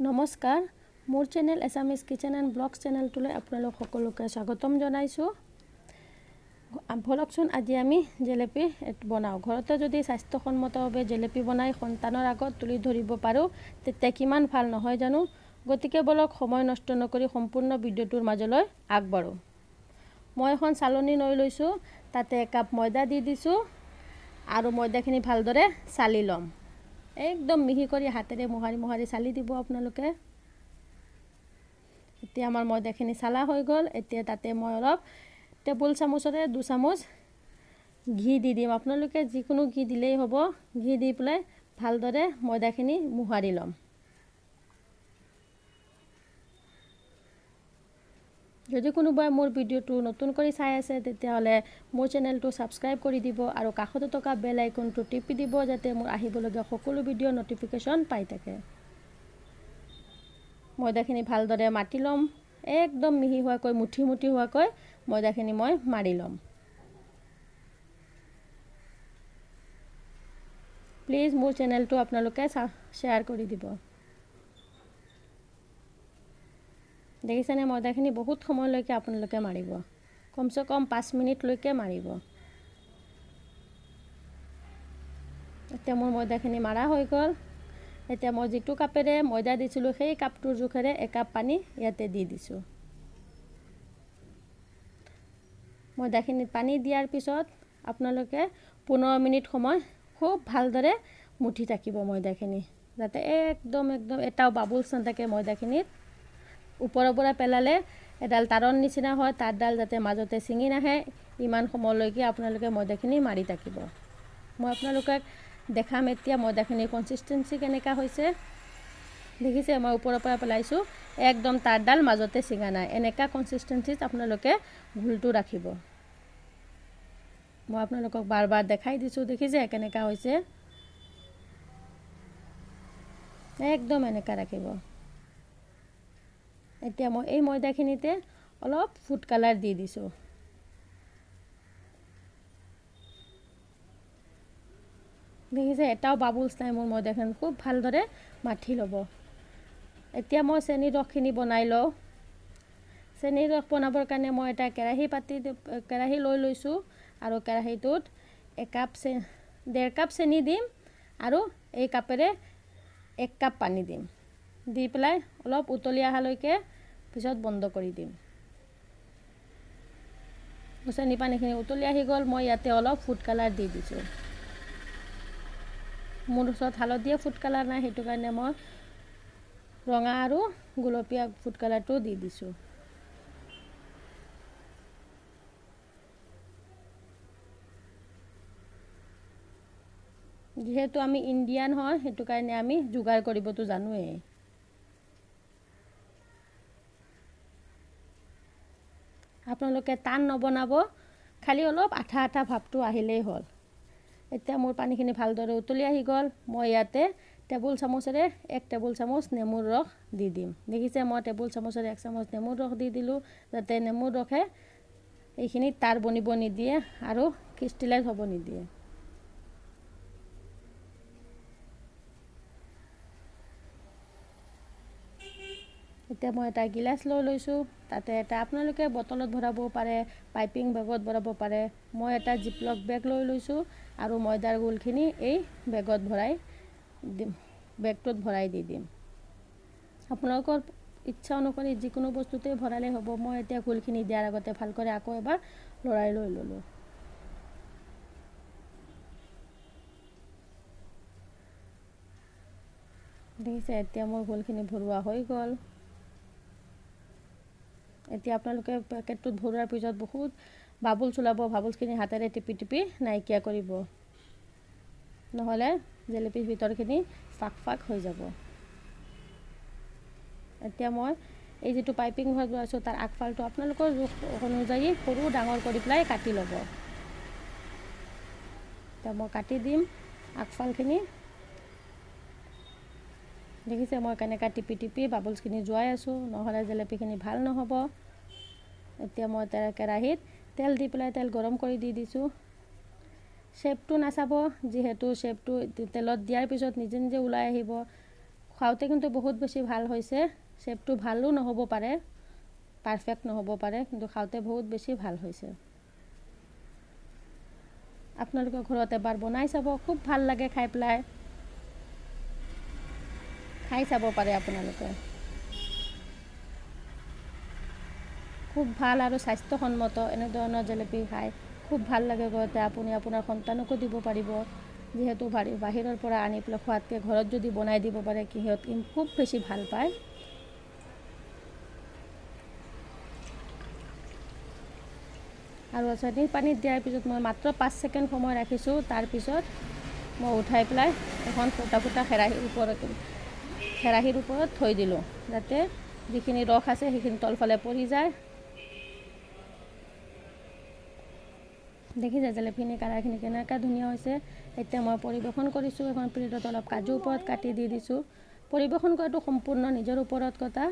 নমস্কাৰ, মোৰ channel Assamese kitchen and blogs চেনেলটোলৈ আপোনালোক সকলোকে স্বাগতম জনাইছোঁ। ব'লকচোন আজি আমি জেলেপি বনাওঁ। ঘৰতে যদি স্বাস্থ্যসন্মতভাৱে জেলেপি বনাই সন্তানৰ আগত তুলি ধৰিব পাৰোঁ তেতিয়া কিমান ভাল নহয় জানো? গতিকে ব'লক সময় নষ্ট নকৰি সম্পূৰ্ণ ভিডিঅ'টোৰ মাজলৈ আগবাঢ়োঁ। মই এখন চালনী লৈ লৈছোঁ, তাতে একাপ ময়দা দি দিছোঁ আৰু ময়দাখিনি ভালদৰে চালি ল'ম। একদম মিহি কৰি হাতেৰে মোহাৰি মোহাৰি চালি দিব আপোনালোকে। এতিয়া আমাৰ ময়দাখিনি চালা হৈ গ'ল। এতিয়া তাতে মই অলপ টেবুল চামুচেৰে 2 চামুচ ঘি দি দিম। আপোনালোকে যিকোনো ঘি দিলেই হ'ব। ঘি দি পেলাই ভালদৰে ময়দাখিনি মোহাৰি ল'ম। যদি কোনোবাই মোৰ ভিডিঅ'টো নতুন কৰি চাই আছে তেতিয়াহ'লে মোৰ চেনেলটো ছাবস্ক্ৰাইব কৰি দিব আৰু কাষতে থকা বেল আইকনটো টিপি দিব, যাতে মোৰ আহিবলগীয়া সকলো ভিডিঅ' ন'টিফিকেশ্যন পাই থাকে। ময়দাখিনি ভালদৰে মাটি ল'ম, একদম মিহি হোৱাকৈ, মুঠি মুঠি হোৱাকৈ ময়দাখিনি মই মাৰি ল'ম। প্লিজ মোৰ চেনেলটো আপোনালোকে শ্বেয়াৰ কৰি দিব। দেখিছেনে ময়দাখিনি বহুত সময়লৈকে আপোনালোকে মাৰিব, কমচে কম 5 মিনিটলৈকে মাৰিব। এতিয়া মোৰ ময়দাখিনি মাৰা হৈ গ'ল। এতিয়া মই যিটো কাপেৰে ময়দা দিছিলোঁ সেই কাপটোৰ জোখেৰে একাপ পানী ইয়াতে দি দিছোঁ। ময়দাখিনিত পানী দিয়াৰ পিছত আপোনালোকে 15 মিনিট সময় খুব ভালদৰে মুঠি থাকিব ময়দাখিনি, যাতে একদম একদম এটাও বাবলছ নাথাকে ময়দাখিনিত। ওপৰৰ পৰা পেলালে এডাল তাৰৰ নিচিনা হয়, তাঁৰডাল যাতে মাজতে ছিঙি নাহে, ইমান সময়লৈকে আপোনালোকে ময়দাখিনি মাৰি থাকিব। মই আপোনালোকক দেখাম এতিয়া ময়দাখিনিৰ কনচিষ্টেঞ্চি কেনেকুৱা হৈছে। দেখিছে মই ওপৰৰ পৰা পেলাইছোঁ, একদম তাঁৰডাল মাজতে ছিঙা নাই। এনেকুৱা কনচিষ্টেঞ্চিত আপোনালোকে ঘোলটো ৰাখিব। মই আপোনালোকক বাৰ বাৰ দেখাই দিছোঁ, দেখিছে কেনেকুৱা হৈছে, একদম এনেকুৱা ৰাখিব। এতিয়া মই এই ময়দাখিনিতে অলপ ফুড কালাৰ দি দিছোঁ। দেখিছে এটাও বাবলছ নাই মোৰ ময়দাখিনি, খুব ভালদৰে মাখি ল'ব। এতিয়া মই চেনিৰ ৰসখিনি বনাই লওঁ। চেনিৰ ৰস বনাবৰ কাৰণে মই এটা কেৰাহী লৈ লৈছোঁ আৰু কেৰাহীটোত 1.5 কাপ চেনি দিম আৰু এই কাপেৰে 1 কাপ পানী দিম। দি পেলাই অলপ উতলি অহালৈকে পিছত বন্ধ কৰি দিম। চেনি পানীখিনি উতলি আহি গ'ল। মই ইয়াতে অলপ ফুড কালাৰ দি দিছোঁ। মোৰ ওচৰত হালধীয়া ফুড কালাৰ নাই, সেইটো কাৰণে মই ৰঙা আৰু গোলপীয়া ফুড কালাৰটো দি দিছোঁ। যিহেতু আমি ইণ্ডিয়ান হয়, সেইটো কাৰণে আমি যোগাৰ কৰিবতো জানোৱেই। আপোনালোকে টান নবনাব, খালি অলপ আঠা আঠা ভাৱটো আহিলেই হ'ল। এতিয়া মোৰ পানীখিনি ভালদৰে উতলি আহি গ'ল। মই ইয়াতে টেবুল চামুচেৰে 1 টেবুল চামুচ নেমুৰ ৰস দি দিম। দেখিছে মই টেবুল চামুচেৰে 1 চামুচ নেমুৰ ৰস দি দিলোঁ, যাতে নেমুৰ ৰসে এইখিনি তাঁৰ বনিব নিদিয়ে আৰু ক্ৰিষ্টেলাইজ হ'ব নিদিয়ে। এতিয়া মই এটা গিলাচ লৈ লৈছোঁ, তাতে এটা আপোনালোকে বটলত ভৰাবও পাৰে, পাইপিং বেগত ভৰাব পাৰে। মই এটা জিপলক বেগ লৈ লৈছোঁ আৰু ময়দাৰ গোলখিনি এই বেগত ভৰাই দিম, বেগটোত ভৰাই দি দিম। আপোনালোকৰ ইচ্ছা অনুসৰি যিকোনো বস্তুতে ভৰালেই হ'ব। মই এতিয়া গোলখিনি দিয়াৰ আগতে ভালকৈ আকৌ এবাৰ লৰাই লৈ ল'লোঁ। দেখিছে এতিয়া মোৰ গোলখিনি ভৰোৱা হৈ গ'ল। এতিয়া আপোনালোকে পেকেটটোত ভৰোৱাৰ পিছত বহুত বাবলছ ওলাব, বাবলছখিনি হাতেৰে টিপি টিপি নাইকিয়া কৰিব, নহ'লে জেলেপিৰ ভিতৰখিনি ফাক ফাক হৈ যাব। এতিয়া মই এই যিটো পাইপিং ঘৰত আছোঁ তাৰ আগফালটো আপোনালোকৰ জোখ অনুযায়ী সৰু ডাঙৰ কৰি পেলাই কাটি ল'ব। এতিয়া মই কাটি দিম আগফালখিনি। দেখিছে মই কেনেকৈ টিপি টিপি বাবলছখিনি যোৱাই আছোঁ, নহ'লে জেলেপিখিনি ভাল নহ'ব। এতিয়া মই কেৰাহীত তেল দি পেলাই তেল গৰম কৰি দি দিছোঁ। শ্বেপটো নাচাব, যিহেতু শ্বেপটো তেলত দিয়াৰ পিছত নিজে নিজে ওলাই আহিব। খাওঁতে কিন্তু বহুত বেছি ভাল হৈছে। শ্বেপটো ভালো নহ'ব পাৰে, পাৰফেক্ট নহ'ব পাৰে, কিন্তু খাওঁতে বহুত বেছি ভাল হৈছে। আপোনালোকে ঘৰত এবাৰ বনাই চাব, খুব ভাল লাগে খাই পেলাই। খাই চাব পাৰে আপোনালোকে, খুব ভাল আৰু স্বাস্থ্যসন্মত। এনেধৰণৰ জেলেপি খাই খুব ভাল লাগে। ঘৰতে আপুনি আপোনাৰ সন্তানকো দিব পাৰিব, যিহেতু বাহিৰৰ পৰা আনি পেলাই খোৱাতকৈ ঘৰত যদি বনাই দিব পাৰে, সিহঁত খুব বেছি ভাল পায়। আৰু চেনি পানীত দিয়াৰ পিছত মই মাত্ৰ 5 ছেকেণ্ড সময় ৰাখিছোঁ। তাৰপিছত মই উঠাই পেলাই এখন ফুটা ফুটা কেৰাহীৰ ওপৰত থৈ দিলোঁ, যাতে যিখিনি ৰস আছে সেইখিনি তলফালে পৰি যায়। দেখিছে জেলেপিখিনি কালাৰখিনি কেনেকুৱা ধুনীয়া হৈছে। এতিয়া মই পৰিৱেশন কৰিছোঁ। এখন প্লেটত অলপ কাজু ওপৰত কাটি দি দিছোঁ। পৰিৱেশন কৰাটো সম্পূৰ্ণ নিজৰ ওপৰত কথা।